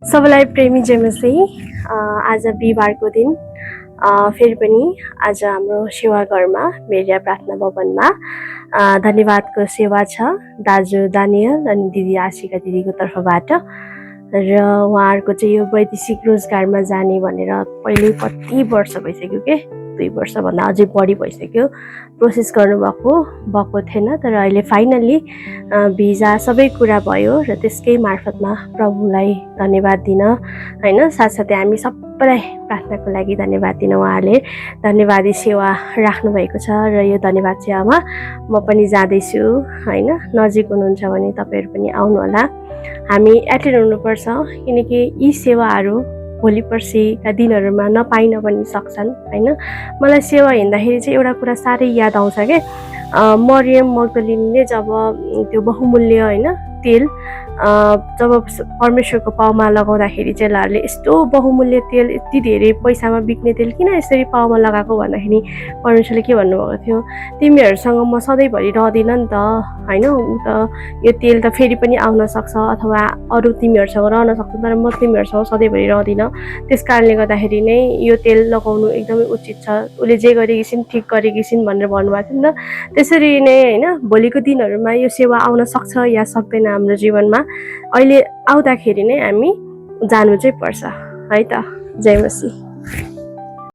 सबैलाई प्रेमी जयमसी। आज बिहिबारको दिन फेरि पनि आज हाम्रो सेवा घरमा मेरिया प्रार्थना भवनमा धन्यवादको सेवा छ दाजु दानियल अनि दिदी आशिका दिदीको तर्फबाट। र उहाँहरूको चाहिँ यो वैदेशिक रोजगारमा जाने भनेर पहिले कति वर्ष भइसक्यो के 2 वर्षभन्दा अझै बढी भइसक्यो प्रोसेस भएको थिएन। तर अहिले फाइनल्ली भिजा सबै कुरा भयो र त्यसकै मार्फतमा प्रभुलाई धन्यवाद दिन हैन। साथसाथै हामी सबैलाई प्रार्थनाको लागि धन्यवाद दिन उहाँले धन्यवादी सेवा राख्नु भएको छ र यो धन्यवाद सेवामा म पनि जाँदैछु हैन। नजिक हुनुहुन्छ भने तपाईहरु पनि आउनु होला। हामी एटेन्ड हुनुपर्छ किनकि यी सेवाहरू भोलि पर्सिका दिनहरूमा नपाइन पनि सक्छन् हैन। मलाई सेवा हिँड्दाखेरि चाहिँ एउटा कुरा साह्रै याद आउँछ के मरियम मग्दलिनीले जब त्यो बहुमूल्य हैन तेल जब परमेश्वरको पाउमा लगाउँदाखेरि चेलाहरूले यस्तो बहुमूल्य तेल यति धेरै पैसामा बिक्ने तेल किन यसरी पाउमा लगाएको भन्दाखेरि परमेश्वरले के भन्नुभएको थियो, तिमीहरूसँग म सधैँभरि रहदिन नि त हैन। त यो तेल त फेरि पनि आउन सक्छ अथवा अरू तिमीहरूसँग रहन सक्छ तर म तिमीहरूसँग सधैँभरि रहदिन। त्यसकारणले गर्दाखेरि नै यो तेल लगाउनु एकदमै उचित छ। उसले जे गरेकी छिन् ठिक गरेकी छिन् भनेर भन्नुभएको थियो नि त। त्यसरी नै हैन भोलिको दिनहरूमा यो सेवा आउन सक्छ या सक्दैन हाम्रो जीवनमा अहिले आउँदाखेरि नै हामी जानु चाहिँ पर्छ है त। जय मसीह।